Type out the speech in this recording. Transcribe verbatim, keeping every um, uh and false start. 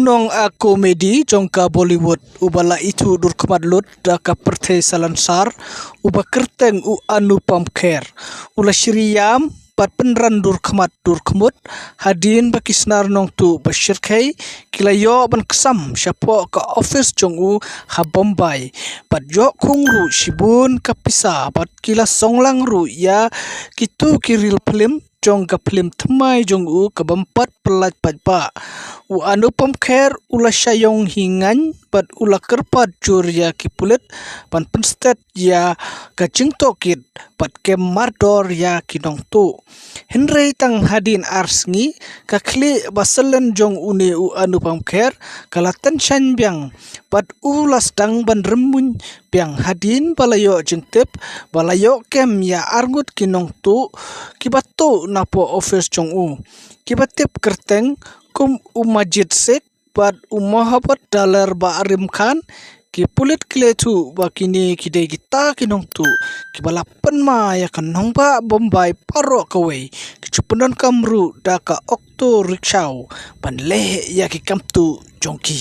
Nong a komedi jong ka Bollywood uba la ithuh dur khmat lut da ka pyrthei salansar, uba kyrteng u Anupam Kher, u la shriam bad pynran dur khmat dur khmut hadien ba ki snar nongtuh ba shyrkhei ki la ïoh ban ksam shapoh ka office jong u ha Bombay, bad ïoh khung ruh shibun ka pisa, bad ki la song lang ruh ïa kitu ki reel film jong ka film thymmai jong u ka bym pat pyllait paidbah. U Anupam Kher u la shah ïong hi ngaiñ bad u la kyrpad jur ïa ki pulit ban pynstet ïa ka jingtohkit bad kem mardor ïa ki nongtuh. Hynrei tang hadien ar sngi, ka khlieh ba syllen jong une u Anupam Kher ka la tynshaiñ biang bad u la sdang ban rymmuiñ biang hadien ba la ïoh jingtip ba la ïoh kem ïa arngut ki nongtuh kiba tuh napoh office jong u, kiba tip kyrteng kum u Majid Sheikh bad u Mohabbat Daler Barim Khan. Ki pulit ki la ïathuh ba kine ki dei kita ki nongtuh kiba la pynma ïa ka nongbah Bombay baroh kawei, ki ju pyndonkam ruh da ka auto rickshaw ban leh ïa ki kam tuh jong ki.